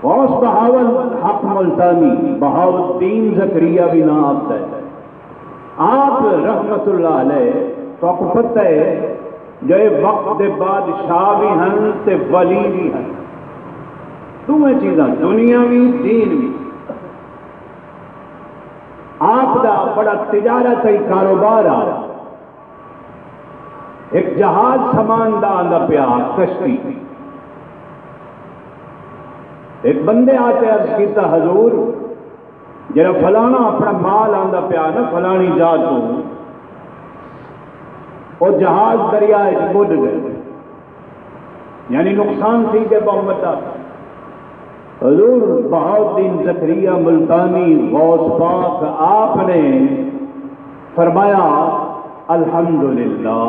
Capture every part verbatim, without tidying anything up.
غوث بہاول حق ملتانی، بہاؤالدین زکریا وی ناں آپدا ہے۔ آپ رحمت اللہ علیہ، تہاکوں پتہ ہے جو اے وقت دے بادشاہ وی ہن تے ولی وی ہن۔ ݙوہیں چیزاں، دنیا وی، دین وی۔ آپ دا بڑا تجارت ہے، کاروبار آ۔ ہک جہاز سامان دا آندا پیا، کشتی۔ ہک بندے آ تے عرض کیتا، حضور، جڑا فلانا اپنا مال آندا پیا نا فلانی جا تو، او جہاز دریا وچ ٻݙ ڳئے، یعنی نقصان تھی ڳئے بہت وݙا۔ حضور بہاؤالدین زکریا ملتانی غوث پاک آپ نے فرمایا، الحمدللہ۔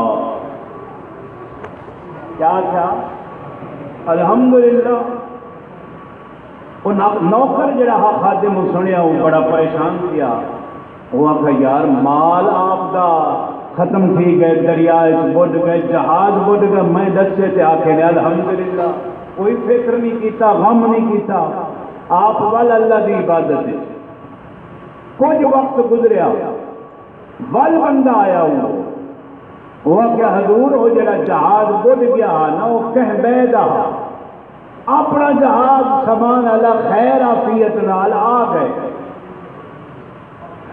کیا آکھیا؟ الحمدللہ۔ او نا-، نوکر جڑا ہا خادم، او سنیا، او بڑا پریشان تھیا۔ او آکھیا، یار، مال آپ دا ختم تھی ڳئے، دریا وچ ٻݙ ڳئے، جہاز ٻݙ ڳئے، میں ݙسے تے آکھے نے الحمدللہ۔ کوئی فکر نہیں کیتا، غم نہیں کیتا۔ آپ ول اللہ دی عبادت وچ۔ کجھ وقت گزریا، ول بندہ آیا، او، او آکھیا، حضور، او جڑا جہاز ٻݙ ڳیا ہا نا، او کہیں ٻئے دا ہا۔ اپݨا جہاز سامان آلا خیر عافیت نال آ ڳئے۔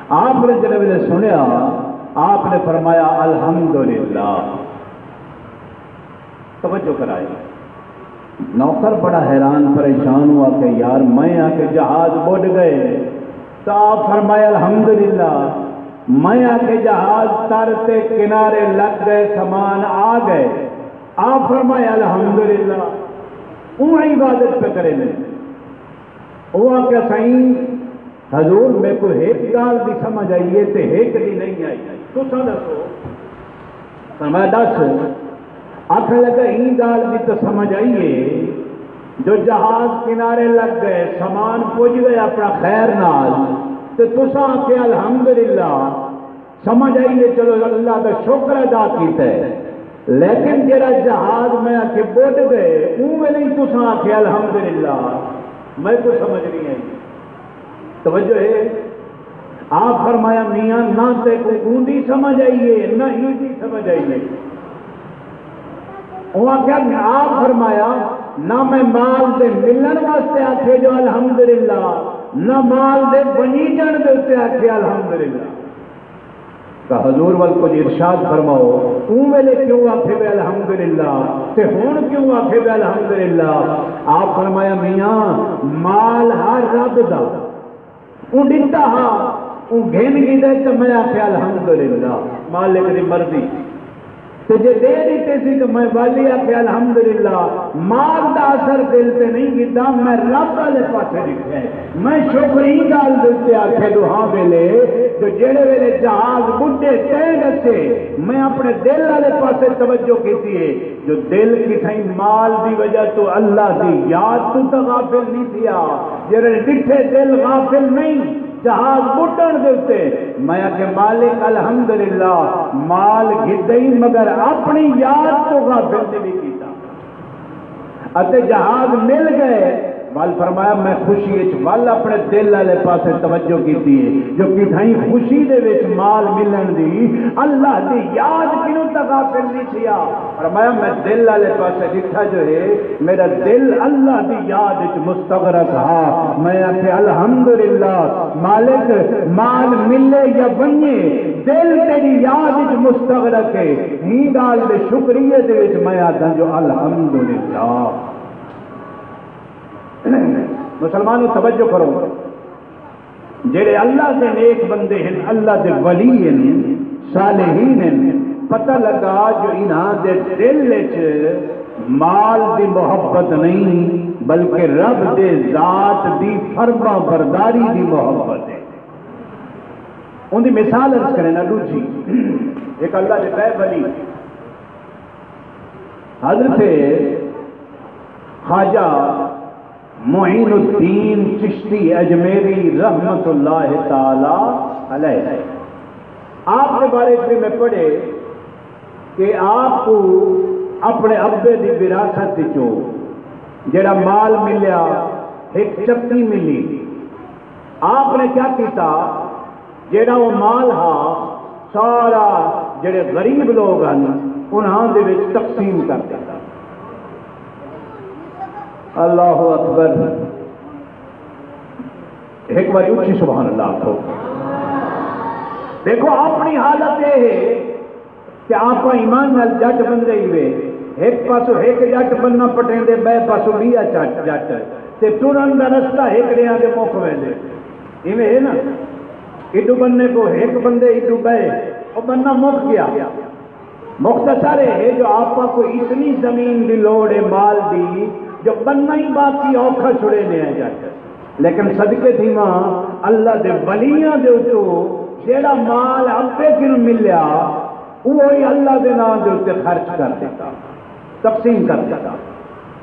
آپ نے جڑے ویلے سنیا، آپ نے فرمایا، الحمدللہ۔ توجہ کرائے۔ نوکر بڑا حیران پریشان ہوا کہ یار، میں آ کے جہاز ٻݙ ڳئے، تو آپ فرمایا، الحمدللہ۔ میں آ کے جہاز تر تے کنارے لڳ ڳئے، سامان آ ڳئے، آپ فرمایا، الحمدللہ۔ اوں عبادت پہ کرے نے۔ او آکھیا، سائیں، حضور، میکوں ہک ڳالھ دی سمجھ آئی ہے تے ہک دی نہیں آئی۔ تساں ݙسو۔ فرمایا، ݙس۔ آکھݨ لڳا، ایں ڳالھ دی تاں سمجھ آئی ہے جو جہاز کنارے لڳ ڳئے، سامان پڄ ڳئے اپݨا خیر نال، تے تساں آکھیا الحمدللہ۔ سمجھ آئی ہے، چلو اللہ دا شکر ادا کیتا ہے، لیکن جڑا جہاز میں آکھے ٻݙ ڳئے، اوں ویلے ہی تساں آکھے الحمدللہ، میکوں سمجھ نہیں آئی۔ توجہ ہے؟ آپ فرمایا، میاں، نہ تیکوں اوندی سمجھ آئی ہے، نہ ایندی سمجھ آئی ہے۔ او آکھیا، آپ فرمایا، نہ میں مال دے ملݨ واسطے آکھے جو الحمدللہ، نہ مال دے ونڄیجݨ دے اتے آکھے الحمدللہ۔ تاں حضور ول کجھ ارشاد فرماؤ، اوں ویلے کیوں آکھے وے الحمدللہ تے ہݨ کیوں آکھے وے الحمدللہ؟ آپ فرمایا، میاں، مال ہا رب دا، اوں ݙتا ہا، اوں گھن گھدے تے میں آکھیا الحمدللہ، مالک دی مرضی۔ تے جے ݙے ݙتے سی تے میں والی آکھے الحمدللہ، مال دا اثر دل تے نہیں کیتا، میں رب والے پاسے ݙٹھے۔ میں شکر ایں ڳالھ دے اتے آکھے ݙوہاں ویلے جو جیڑھے ویلے جہاز ٻݙے تیں ݙسے، میں اپݨے دل والے پاسے توجہ کیتی ہے جو دل کتھائیں مال دی وجہ توں اللہ دی یاد توں تاں غافل نہیں تھیا۔ جیڑھے ݙٹھے دل غافل نہیں۔ جہاز ٻݙݨ دے اتے میں آکھے، مالک الحمدللہ، مال گھدئی مگر اپݨی یاد توں غافل نہیں کیتا۔ اتے جہاز مل ڳئے، ول فرمایا، میں خوشی وچ ول اپݨے دل والے پاسے توجہ کیتی ہے جو کتھائیں خوشی دے وچ مال ملݨ دی اللہ دی یاد کنوں تاں غافل نہیں تھیا۔ فرمایا، میں دل والے پاسے ݙٹھا جو ہے، میرا دل اللہ دی یاد وچ مستغرق ہا۔ میں آکھے، الحمدللہ، مالک، مال ملے یا ونڄے، دل تیری یاد وچ مستغرق ہے۔ ایں ڳالھ دے شکریے دے وچ میں آکھاں جو الحمدللہ۔ مسلمانو، توجہ کرو، جڑے اللہ دے نیک بندے ہن، اللہ دے ولی ہن، صالحین ہن، پتہ لگا جو انہاں دے دل وچ مال دی محبت نہیں، بلکہ رب دے ذات دی فرما برداری دی محبت ہے۔ ان دی مثال عرض کریں نا، ݙوجھی، ایک اللہ دے بے ولی حضرت خواجہ معین الدین چشتی اجمیری رحمت اللہ تعالی علیہ، آپ دے بارے وچ بھی میں پڑھے کہ آپ کو اپنے ابے دی وراثت وچوں جڑا مال ملیا، ہک چکی ملی۔ آپ نے کیا کیتا؟ جیڑھا او مال ہا، سارا جیڑھے غریب لوگ ہن، انہاں دے وچ تقسیم کر ݙتا۔ اللہ اکبر۔ ہک واری اچھی سبحان اللہ آکھو۔ دیکھو، اپݨی حالت اے ہے کہ آپاں ایمان نال جٹ بندے ہی وے، ہک پاسوں ہک جٹ بننا پٹیندے، ٻئے پاسوں ٻیا چٹ جٹ، تے ٹرن دا رستہ ہک ݙیاں دے مک ویندے۔ ایویں ہے نا؟ ایݙو بننے کو ہک بندے، ایݙو ٻئے، او بننا مک ڳیا۔ مختصر اے ہے جو آپاں کو اتنی زمین دی لوڑ ہے، مال دی، جو بننا ہی باقی اوکھا چھڑے نے آ جٹ۔ لیکن صدقے تھیواں، اللہ دے ولیاں دے اتوں جیڑھا مال ابے کنوں ملیا، اوہی اللہ دے ناں دے اتے خرچ کر ݙتا، تقسیم کر ݙتا۔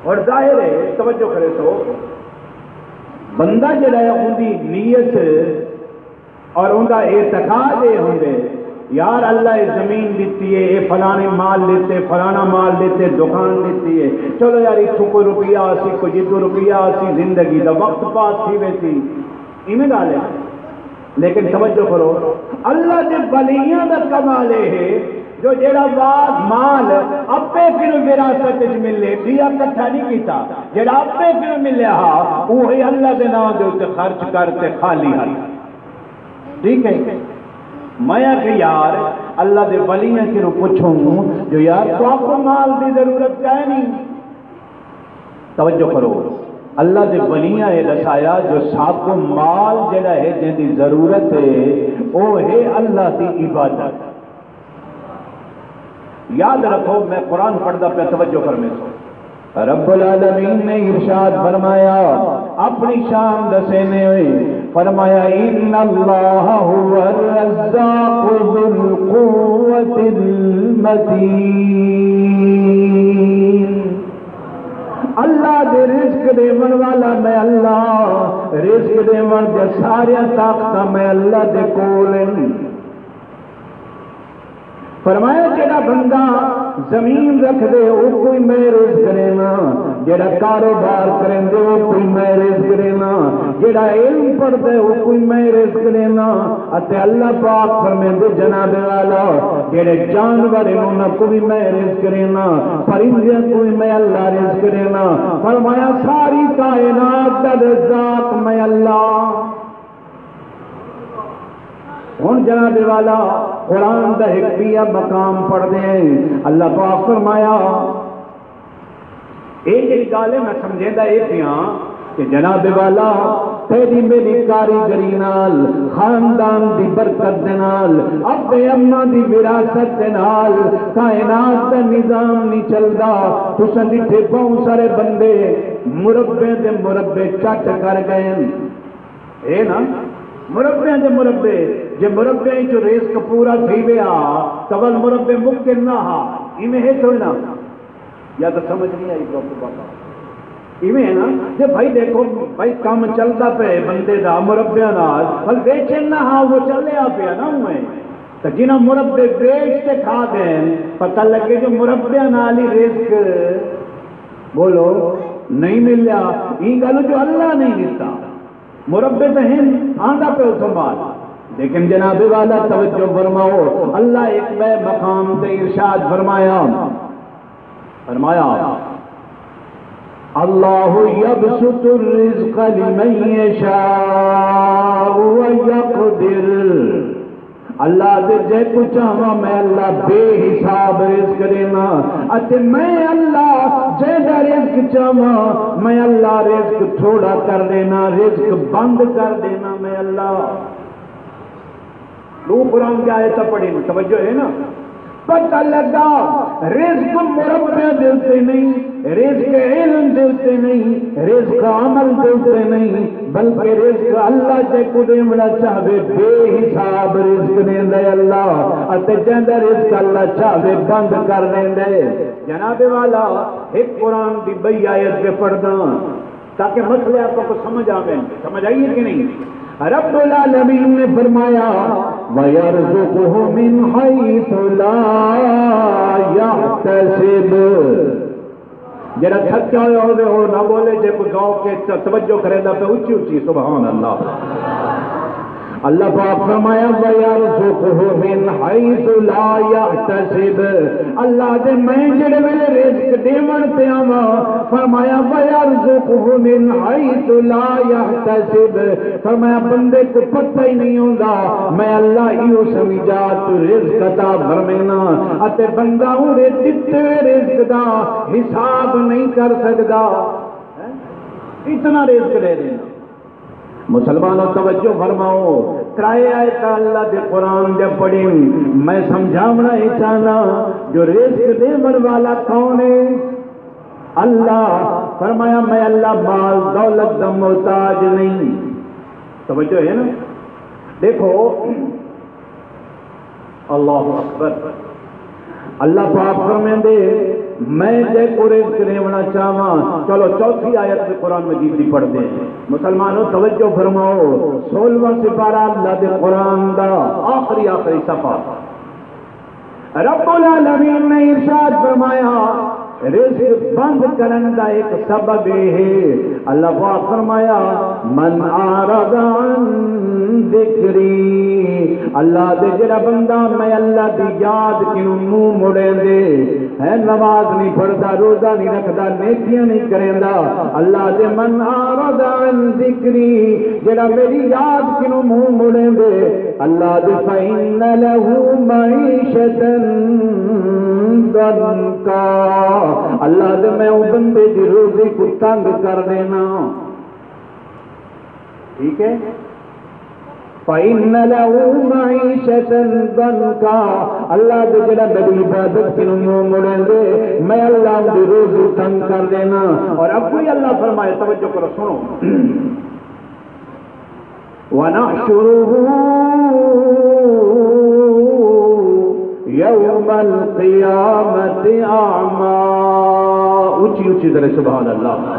اور ظاہر ہے، توجہ کرے سو، بندہ جیڑھا ہے، اوندی نیت اور اوندا اعتقاد اے ہوندے، یار، اللہ اے زمین ݙتی اے، اے فلاݨے مال ݙتے، فلاݨا مال ݙتے، دکان ݙتی اے، چلو یار، اتھوں کوئی روپیہ آسی، کوئی جتھوں روپیہ آسی، زندگی دا وقت پاس تھی ویسی۔ ایویں ڳالھ ہے۔ لیکن توجہ کرو، اللہ دے ولیاں دا کمال اے ہے جو جیڑھا وا-، مال ابے کنوں وراثت وچ ملے، ٻیا کٹھا نہیں کیتا، جیڑھا ابے کنوں ملیا ہا، اوہی اللہ دے ناں دے اتے خرچ کر تے خالی ہتھ۔ ٹھیک ہے؟ میں آکھیا، یار، اللہ دے ولیاں کنوں پچھوں جو یار، تہاکوں مال دی ضرورت کائے نہیں؟ توجہ کرو، اللہ دے ولیاں اے ݙسایا جو ساکوں مال جیڑھا ہے، جیندی ضرورت ہے، او ہے اللہ دی عبادت۔ یاد رکھو، میں قرآن پڑھدا پیا، توجہ فرمیسو۔ رب العالمین نے ارشاد فرمایا، اپݨی شان ݙسیندے ہوئے فرمایا، ان اللہ هو الرزاق ذو القوۃ المتین۔ اللہ دے رزق ݙیوݨ والا میں اللہ، رزق ݙیوݨ دے ساریاں طاقتاں میں اللہ دے کول ہن۔ فرمایا، جیڑھا بندہ زمین رکھدے، اوکوں ہی میں رزق ݙیواں، جیڑھا کاروبار کریندے، اوکوں ہی میں رزق ݙیواں، جیڑھا علم پڑھدے، اوکوں ہی میں رزق ݙیواں۔ اتے اللہ پاک فرمیندے، جناب والا، جیڑھے جانور ہن، انہاں کوں وی میں رزق ݙیواں، پرندیاں کوں وی میں اللہ رزق ݙیواں۔ فرمایا، ساری کائنات دا رزاق میں اللہ۔ ہݨ جناب والا، قرآن دا ہک ٻیا مقام پڑھدے ہیں۔ اللہ پاک فرمایا، اے جیڑھی ڳالھ ہے، میں سمجھیندا اے پیاں کہ جناب والا، تیݙی میݙی کاریگری نال، خاندان دی برکت دے نال، ابے اماں دی وراثت دے نال کائنات دا نظام نہیں چلدا۔ تساں ݙٹھے، بہوں سارے بندے مربے دے مربے چٹ کر ڳئے۔ اے نا، مربیاں دے مربے، جے مربیاں وچوں رزق پورا تھی ویا، تاں ول مربے مکن نہ ہا۔ ایویں ہے کوئی نہ؟ یا تاں سمجھ نہیں آئی تہاکوں بابا؟ ایویں ہے نا؟ جے بھائی دیکھو، بھائی کم چلدا پئے بندے دا مربیاں نال، ول ویچن نہ ہا، وہ چلیا پیا نا اونویں۔ تاں جنہاں مربے ویچ تے کھا ڳئے، پتہ لڳے جو مربیاں نال ہی رزق، بولو، نہیں ملیا۔ ایں ڳالھ جو اللہ نہیں ݙتا۔ مربے تاں ہن، آندا پئے اتھوں مال۔ لیکن جناب والا، توجہ فرماؤ، اللہ ہک ٻئے مقام تے ارشاد فرمایا، فرمایا، اللہ یبسط الرزق لمن یشاء ویقدر۔ اللہ دے جیکوں چاہواں میں اللہ بے حساب رزق ݙیواں، اتے میں اللہ جیندا رزق چاہواں میں اللہ رزق تھوڑا کر ݙیواں، رزق بند کر ݙیواں میں اللہ۔ ݙو قرآن دی آیتاں پڑھی، توجہ ہے نا؟ پتہ لڳا، رزق مربیاں دے اتے نہیں، رزق علم دے اتے نہیں، رزق عمل دے اتے نہیں، بلکہ رزق اللہ جیکوں ݙیوݨا چاہوے، بے حساب رزق ݙیندا ہے اللہ، اتے جیندا رزق اللہ چاہوے، بند کر ݙیندا ہے۔ جناب والا، ہک قرآن دی ٻئی آیت پیا پڑھداں، تاکہ مسئلے آپ کو سمجھ آویں۔ سمجھ آئی ہے کہ نہیں؟ رب العالمین نے فرمایا، وَيَرْزُقْهُ مِنْ حَيْثُ لَا يَحْتَسِبُ۔ جڑا تھکیا ہویا ہوے، او نہ بولے۔ جے کوئی ذوق کے توجہ کریندا پیا، اچی اچی سبحان اللہ۔ اللہ پاک فرمایا، "وَيَرْزُقْهُ مِنْ حَيْثُ لَا يَحْتَسِبُ۔" اللہ دے، میں جڑے ویلے رزق ݙیوݨ تے آواں، فرمایا، "وَيَرْزُقْهُ مِنْ حَيْثُ لَا يَحْتَسِبُ۔" فرمایا، بندے کو پتہ ہی نہیں ہوندا، میں اللہ ایہو سمجھا تو رزق عطا فرمینا، اتے بندہ اونرے ݙتے ہوئے رزق دا حساب نہیں کر سڳدا۔ اتنا رزق ݙے ݙینا۔ مسلمانوں، توجہ فرماؤ، ترائے آیتاں اللہ دے قرآن دے پڑھن، میں سمجھاوݨا اے چاہنا جو رزق ݙیوݨ والا کون ہے؟ اللہ۔ فرمایا، میں اللہ مال دولت دا محتاج نہیں۔ توجہ ہے نا؟ دیکھو، اللہ اکبر۔ اللہ پاک فرمیندے، میں جے کو رزق ݙیوݨا چاہواں۔ چلو، چوتھی آیت بھی قرآن مجید دی پڑھدے ہیں۔ مسلمانوں، توجہ فرماؤ، سولہواں سپارہ اللہ دے قرآن دا، آخری، آخری صفحہ۔ رب العالمین نے ارشاد فرمایا، رزق بند کرن دا ایک سبب اے ہے۔ اللہ پاک فرمایا، "من اعرض عن ذکری۔" اللہ دے، جڑا بندہ میں اللہ دی یاد کنوں منہ موڑیندے، ہے نماز نہیں پڑھدا، روزہ نہیں رکھدا، نیکیاں نہیں کریندا، اللہ دے، "من اعرض عن ذکری"، جڑا میری یاد کنوں منہ موڑیندے، اللہ دے، "فإن له معيشة ضنكا"، اللہ دے، میں او بندے دی روزی کو تنگ کر ݙینا۔ ٹھیک ہے؟ "فإن له معيشة ضنكا"، اللہ دے، جڑا میری عبادت کنوں منہ موڑیندے، میں اللہ دی روزی تنگ کر ݙینا۔ اور اب کوئی اللہ فرمائے، توجہ کرو، سنو۔ ونحشره يوم القيامة أعمى۔ اچی اچی ذرا سبحان اللہ۔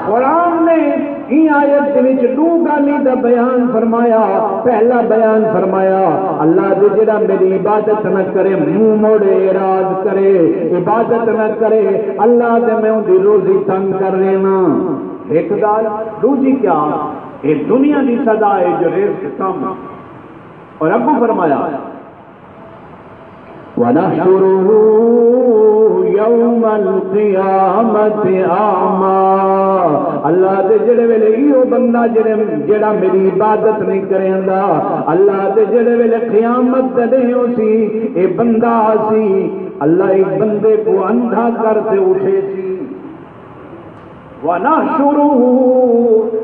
قرآن نے ایں آیت دے وچ ݙو ڳالھیں دا بیان فرمایا۔ پہلا بیان فرمایا، اللہ دے، جڑا میری عبادت نہ کرے، منہ موڑے، اعراض کرے، عبادت نہ کرے، اللہ دے، میں اوندی روزی تنگ کر ݙینا۔ ہک ڳالھ۔ ݙوجھی کیا؟ اے دنیا دی سزا ہے جو رزق کم۔ اور اڳوں فرمایا، "ونحشره يوم القيامة أعمى"، اللہ دے، جڑے ویلے ایہو بندہ جڑے، جڑا میری عبادت نہیں کریندا، اللہ دے، جڑے ویلے قیامت دے ݙینہہ ہوسی، اے بندہ آسی، اللہ ایک بندے کو اندھا کر تے اٹھیسی۔ ونحشره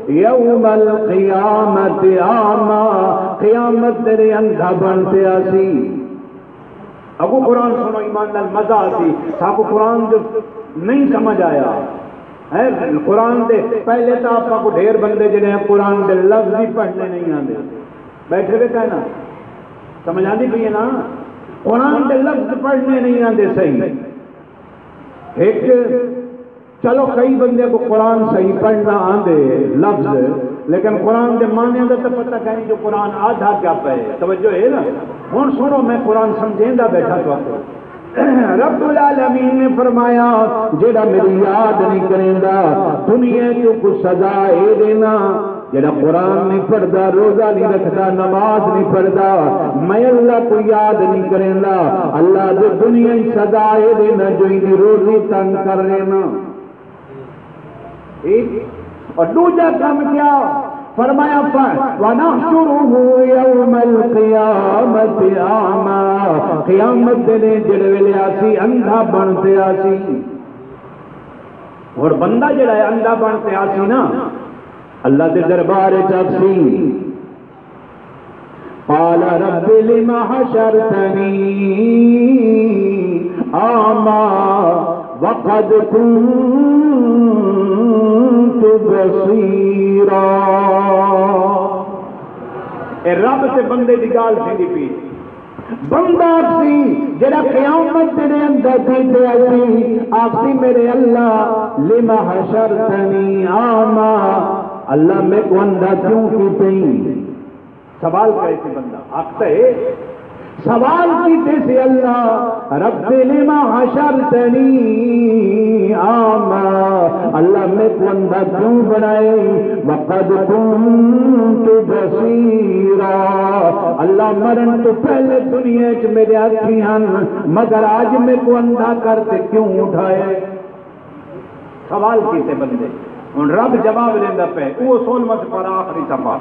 يوم القيامة أعمى، قیامت دے ݙینہہ اندھا بݨ تے آسی۔ اڳوں قرآن سنو، ایمان نال مزہ آسی۔ ساکوں قرآن جو نہیں سمجھ آیا ہے، قرآن دے پہلے تاں آپاں کوں ڈھیر بندے جڑے ہیں قرآن دے لفظ ہی پڑھنے نہیں آندے۔ بیٹھے ہوئے کہنا، سمجھ آندی پئی ہے نا؟ قرآن دے لفظ پڑھنے نہیں آندے صحیح۔ ہک، چلو، کئی بندے کوں قرآن صحیح پڑھنا آندے لفظ، لیکن قرآن دے معنی دا تاں پتہ کائنی جو قرآن آدھا کیا پئے۔ توجہ ہے نا؟ ہݨ سنو، میں قرآن سمجھیندا ٻیٹھاں تہاکوں۔ رب العالمین نے فرمایا، جیڑھا میری یاد نہیں کریندا، دنیا چ اوکوں سزا اے ݙینا۔ جیڑھا قرآن نہیں پڑھدا، روزہ نہیں رکھدا، نماز نہیں پڑھدا، میں اللہ کوں یاد نہیں کریندا، اللہ دے، دنیا اچ سزا اے ݙینا جو ایندی روزی تنگ کر ݙینا۔ ٹھیک؟ اور ݙوجھا کم کیا؟ فرمایا، ف-، "ونحشره يوم القيامة أعمى"، قیامت دے ݙینہہ جیڑھے ویلے آسی، اندھا بݨ تے آسی۔ ہݨ بندہ جیڑھا ہے، اندھا بݨ تے آسی نا، اللہ دے دربار اچ آکھسی، قال رب لم حشرتني أعمى وقد كنت بصيرا۔ اے رب تے بندے دی ڳالھ تھیندی پئی۔ بندہ آکھسی، جیڑھا قیامت دے ݙینہہ اندھا تھی تے آسی، آکھسی، میرے اللہ، لم حشرتنی اعمی، اللہ میکوں اندھا کیوں کیتیں؟ سوال کرے سی بندہ، آکھدا ہے، سوال کیتے سے، اللہ رب لما حشرتنی اعمی، اللہ میکوں اندھا کیوں بݨائے؟ وقد کنت بصیرا، اللہ مرݨ توں پہلے دنیا اچ میݙے اکھیں ہن، مگر اڄ میکوں اندھا کر تے کیوں اٹھائے؟ سوال کیتے بندے۔ ہݨ رب جواب ݙیندا پئے، او سولہواں سپارہ، آخری صفحہ۔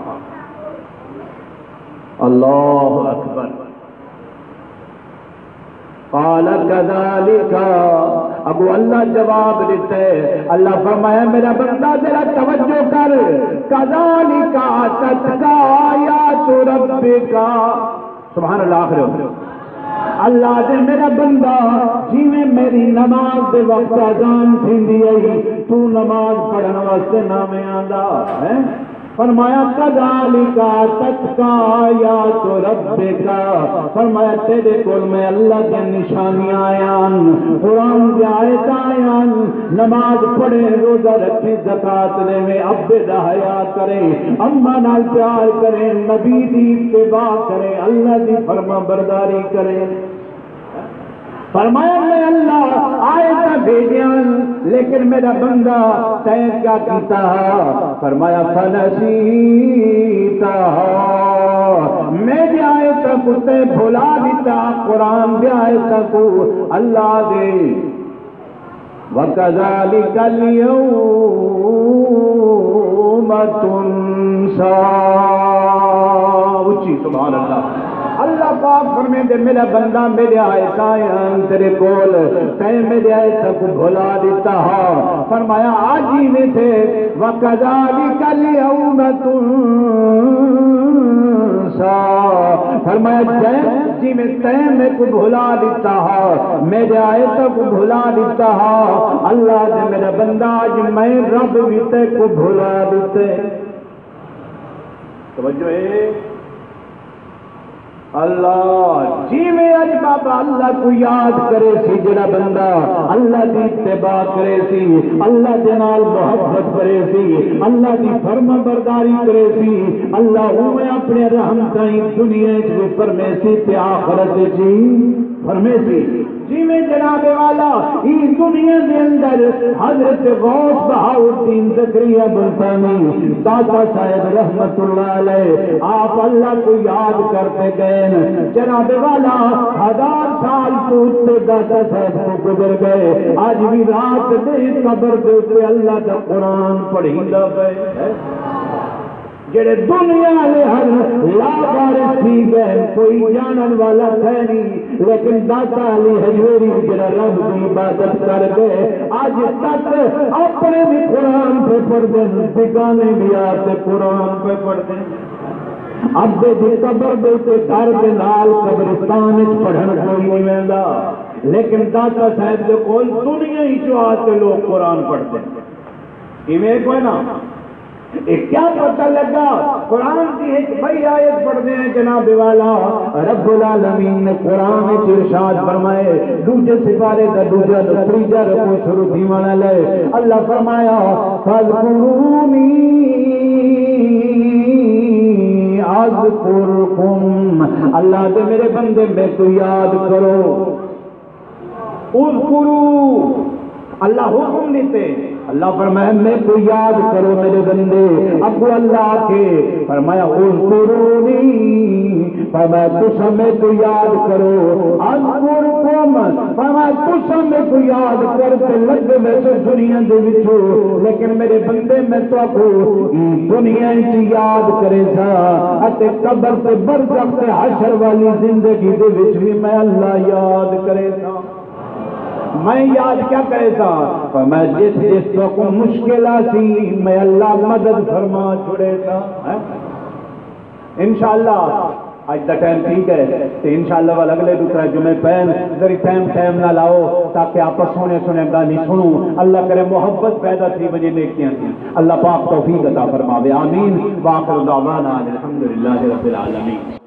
اللہ اکبر۔ قال کذالک، اڳوں اللہ جواب ݙتے۔ اللہ فرمایا، میرا بندہ ذرا توجہ کر، کذالک اتتک آیات ربک۔ سبحان اللہ آخر۔ اللہ دے میرا بندہ، جیویں میری نماز دے وقت اذان تھیندی ہئی، تو نماز پڑھن واسطے نہ میں آندا ہے۔ فرمایا، کذالک اتتک آیات ربک، فرمایا، تیرے کول میں اللہ دیاں نشانیاں آیاں، قرآن دیاں آیتاں آیاں، نماز پڑھیں، روزہ رکھیں، زکوٰۃ ݙیویں، ابے دا حیا کریں، اماں نال پیار کریں، نبی دی اتباع کریں، اللہ دی فرما برداری کریں۔ فرمایا، میں اللہ آیتاں بھیجیاں، لیکن میرا بندہ تیں کیا کیتا ہا؟ فرمایا، فنسیتہا، میری آیتاں کوں تیں بھلا ݙتا، قرآن دی آیتاں کوں۔ اللہ دے، وکذالک الیوم تنسی۔ اچی سبحان اللہ۔ اللہ پاک فرمیندے، میرا بندہ، میرے آیتاں آیاں تیرے کول، تیں میرے آیتاں کوں بھلا ݙتا ہا۔ فرمایا، اڄ ایویں تھے، وکذالک الیوم تنسی۔ فرمایا، جے جیویں تیں میکوں بھلا ݙتا ہا، میرے آیتاں کوں بھلا ݙتا ہا، اللہ دے میرا بندہ، اڄ میں رب وی تیکوں بھلا ݙتے۔ توجہ ہے؟ اللہ، جیویں اڄ بابا اللہ کوں یاد کرے سی جڑا بندہ، اللہ دی اتباع کرے سی، اللہ دے نال محبت کرے سی، اللہ دی فرما برداری کرے سی، اللہ اوویں اپݨے رحمتاں ای دنیا اچ وی فرمیسی تے آخرت اچ وی فرمیسی۔ جیویں جناب والا ایں دنیا دے اندر حضرت غوث بہاؤالدین زکریا ملتانی داتا صاحب رحمت اللہ علیہ آپ اللہ کوں یاد کرتے ڳئے ہن۔ جناب والا ہزار سال توں اتے داتا صاحب کوں گزر ڳئے، اڄ وی رات ݙے قبر دے اتے اللہ دا قرآن پڑھیندا پئے۔ جڑے دنیا آلے ہن، لا وارث تھی ڳئے، کوئی ڄاݨݨ والا کائنی، لیکن داتا علی ہجویری جڑا رب دی عبادت کر ڳئے، اڄ تک اپݨے وی قرآن پئے پڑھدن، بیگانے وی آ تے قرآن پئے پڑھدن۔ ابے دی قبر دے اتے گھر دے نال قبرستان اچ پڑھݨ کوئی نہیں ویندا، لیکن داتا صاحب دے کول دنیا اچوں آ تے لوگ قرآن پڑھدن۔ ایویں کوئی نہ۔ اے کیا پتہ لڳا؟ قرآن دی ہک ٻئی آیت پڑھدے ہیں جناب والا، رب العالمین نے قرآن وچ ارشاد فرمائے، ݙوجھے سپارے دا ݙوجھا، تریجھا رکوع شروع تھیوݨ والا ہے۔ اللہ فرمایا، فاذکرونی اذکرکم، اللہ دے میرے بندے میکوں یاد کرو۔ اذکرو، اللہ حکم ݙتے، اللہ فرمایا، میکوں یاد کرو میرے بندے۔ اڳوں اللہ آکھے، فرمایا، اذکرونی، فرمایا، تساں میکوں یاد کرو، اذکرکم، فرمایا، تساں میکوں یاد کر تے لڳے ویسو دنیا دے وچوں، لیکن میرے بندے، میں تہاکوں ایں دنیا وچ یاد کریساں، اتے قبر تے برزخ تے حشر والی زندگی دے وچ وی میں اللہ یاد کریساں۔ میں یاد کیا کریساں؟ فرمایا، جس جس تہاکوں مشکل آسی، میں اللہ مدد فرما چھوڑیساں۔ ہیں؟ انشاءاللہ اڄ دا ٹائم ٹھیک ہے، تے انشاءاللہ ول اڳلے ݙو ترے جمعے پئن، ذرا ٹائم ٹائم نال آؤ، تاکہ آپاں سوہݨیاں سوہݨیاں ڳالھیں سݨوں، اللہ کرے محبت پیدا تھی ونڄے نیکیاں دی۔ اللہ پاک توفیق عطا فرماوے، آمین۔ وآخر دعوانا ان الحمدللہ رب العالمین۔